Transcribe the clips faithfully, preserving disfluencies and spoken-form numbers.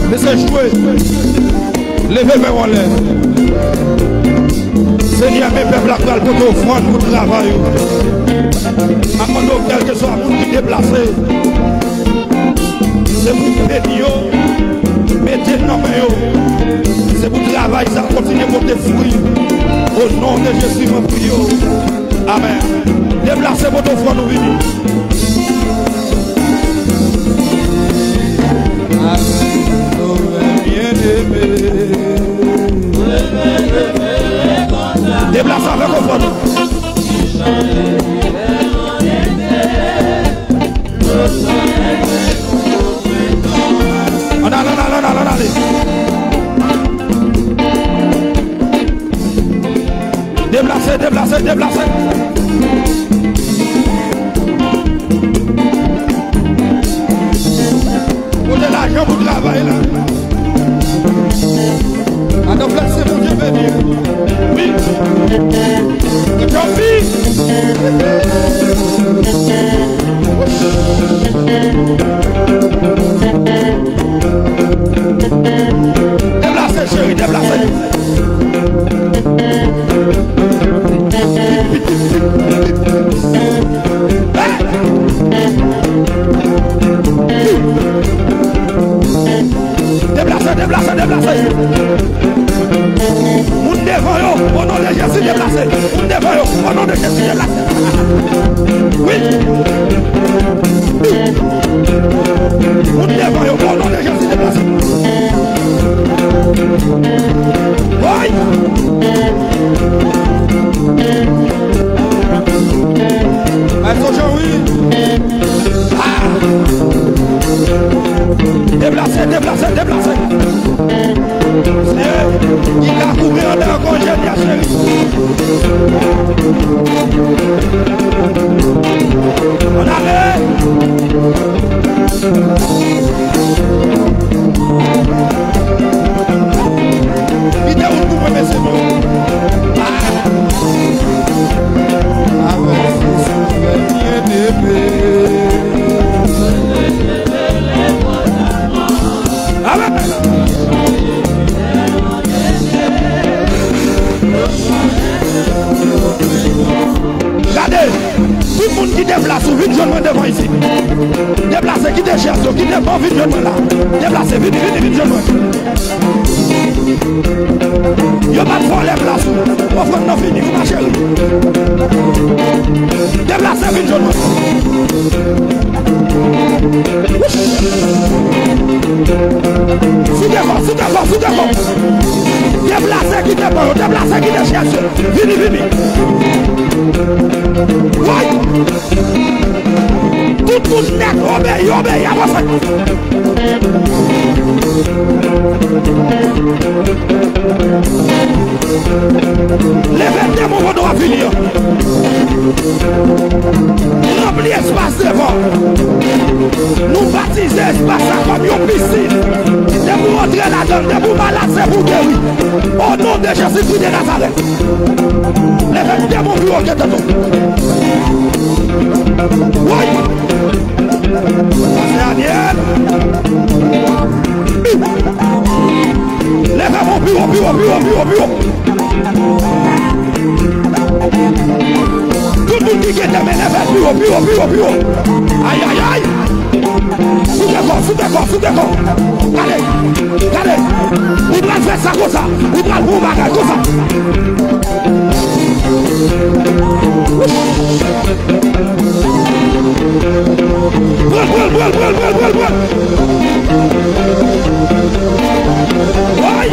Mesye jwe. Leve men w anlè. Senyè, men pèp la pral pote ofrann pou travay ou. M ap mande w, kèlkeswa moun ki deplase, se pou beni yo, mete nan men yo. Se pou travay sa kontinye pote fwi. O non de Jezi, mwen priye w. Amèn. Deplase, pote ofrann ou vini. Deplase avèk ofrann ou. Ann ale, ann ale, ann ale, ann ale. Deplase, deplase, deplase. Pote lajan pou travay la. Adan flèt se Bondye beni. Wi. Djòpi. Deplase, cheri, deplase. Deplase, deplase, deplase. Moun devan yo, o non de Jezi, deplase. Moun devan yo, o non de Jezi, deplase. Wi. Moun devan yo, o non de Jezi, deplase. Woy! Bay sou jan, wi. Ah! Deplase, deplase, deplase. Mesye, ki ka kouri anndan ankò, Jenya cheri. Ann ale. Kite wout pou mwen, mesye m yo. Ah! Avèk Jezi, frè byeneme. Amèn. Gade, tout moun ki deplase ou, vin jwenn mwen devan isit. Deplase, kite chèz yo, kite ban, vin jwenn mwen la. Deplase, vini, vini, vin jwenn mwen. Yo pa t vòlè plas ou. Ofrann nan fini, wi, ma cheri. Deplase, vin jwenn mwen. Souke kò, souke kò, souke kò. Deplase, kite ban yo, deplase, kite chèz yo. Vini, vini. Woy! Tout moun nèt, obeyi, obeyi, avanse. Leve demon pandan w ap vini an. Ranpli espas devan. Nou batize espas la kòm yon pisin. Depi w antre ladan l, depi w malad, se pou w geri. O non de Jezikri de Nazarèt. Leve demon pi wo ke tèt ou. Woy! Pastè Aniel. Leve men w pi wo, pi wo, pi wo, pi wo, pi wo. Tout moun ki gen de men, leve pi wo, pi wo, pi wo, pi wo. Ay, ay, ay. Souke kò, souke kò, souke kò. Gade, gade. Ou pral fè sa konsa. Ou pral fè yon bagay konsa. Pran, pran, pran. Woy!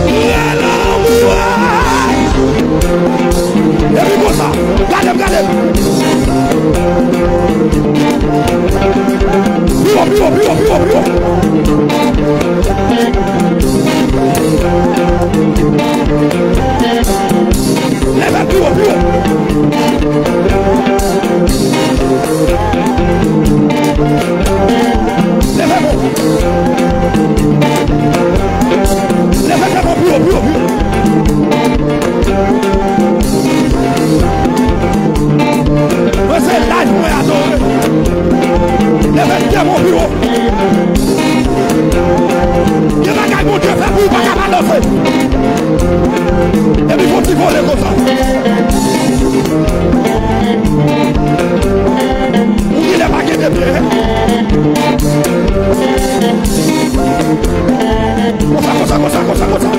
Rele anmwe! Epi konsa, gade m, gade m. Pi wo, pi wo, pi wo, pi wo, pi wo. Leve pi wo, pi wo. Leve bon. Leve Epi fon ti vole konsa. Ou genlè pa gen de pye. Konsa, konsa, konsa, konsa, konsa.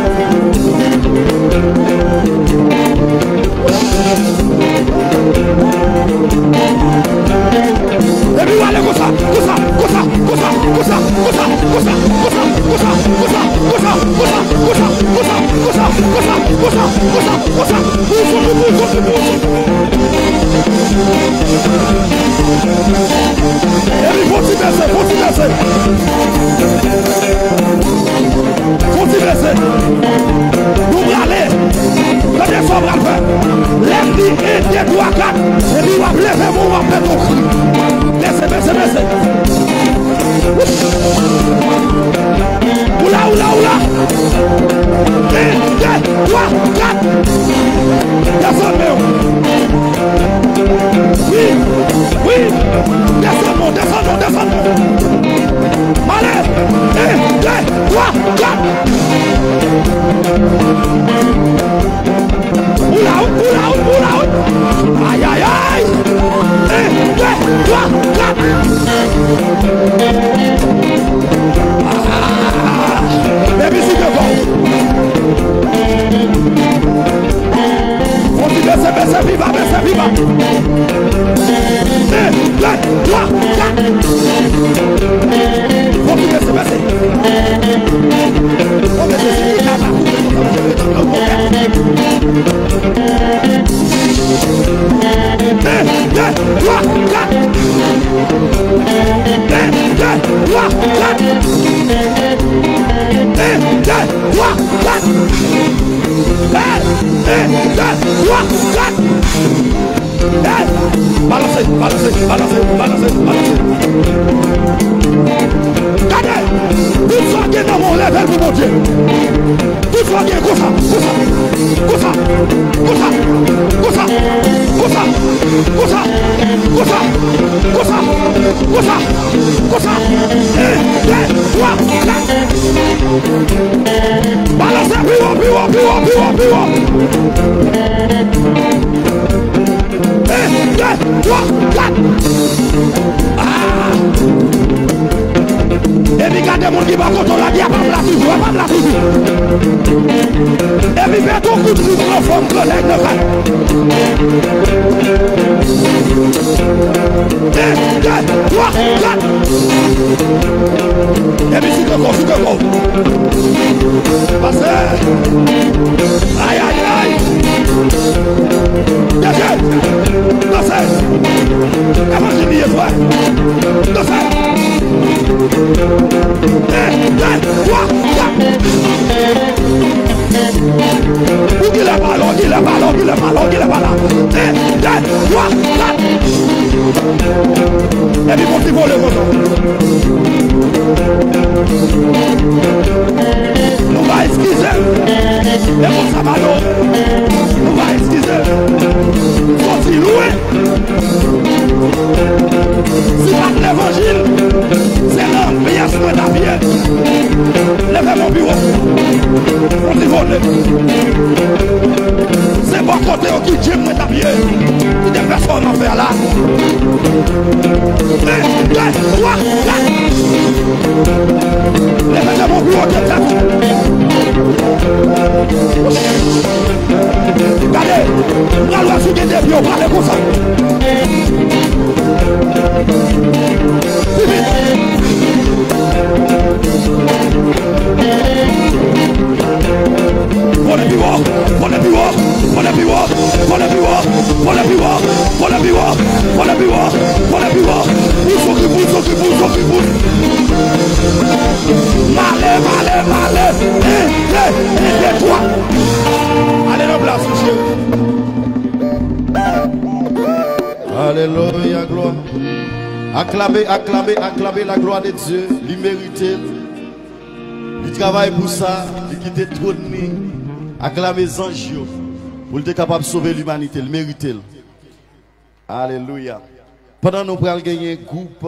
Epi w ale konsa, konsa, konsa, konsa. Epi fon ti bese, fon ti bese. Fon ti bese. Nou prale. Gade sa w pral fè. Lè m di en, de, twa, kat, epi w ap leve men w, w ap fè yon kri. Bese, bese, bese. Oula, oula, oula. En, de, twa, kat. Desann men w. Wi, wi. Desann non, desann non, desann non. M ale. En, de, twa, kat. Pull out, pull out, pull out. Ay, ay, ay. En, de, twa, kat. Ah, baby, si te fò. Fon ti bese, bese, viva, bese, viva. En, de, twa, kat. Fon ti bese, bese. Fon ti bese, viva. En, de, twa, kat. En, de, twa, kat. En, de, twa, kat. En, en, de, twa, kat. Hey! Balanse, balanse, balanse, balanse, balanse. Gade! Tout sa w gen nan men w, leve l pou Bondye. Tout sa w gen, konsa, konsa, konsa, konsa. Konsa. En, de, twa, kat. Balanse pi wo, pi wo, pi wo, pi wo, pi wo. En, de, twa, kat. Ah! Epi gade moun ki bò kote w la, di, "A pa m la toujou, a pa m la toujou." Epi fè yon kout fout anfòm, gran nèg nan kay. En, de, twa, kat. Epi souke kò w, souke kò w. Pase. Ay, ay, ay. Deje. Danse. Evanjil li ye, frè. Danse. En, de, twa, kat. Ou ki lè pa la, ou ki lè pa la, ou ki lè pa la, ou ki lè pa la. En, de, twa, kat. Epi fon ti vole konsa. Nou va eskize. E konsa, Malo. Nou va eskize. Soti lwen. Si pa t levanjil, se nan pyès mwen t ap ye. Leve men w pi wo. Fon ti vole. Se bò kote yo ki djim mwen t ap ye. Ki te fè sa w nan fè a la. En, de, twa, kat. Leve men w pi wo ke tèt. Gade, m pral wè si w gen de pye, w prale konsa. Vole pi wo, vole pi wo, vole pi wo, vole pi wo, vole pi wo, vole pi wo, vole pi wo, vole pi wo. Pouse, pouse, pouse, pouse, pouse. Male, male, male. En, de, en, de, twa. Ale nan plas ou, cheri. Alelouya, glwa. Aklame, aklame, aklame la gloire de Dieu. Li merite l. Li travay pou sa. Li kite twòn li. Aklame zanj yo. Pou l te kapab sove limanite. L merite l. Alelouya. Pandan nou pral genyen gwoup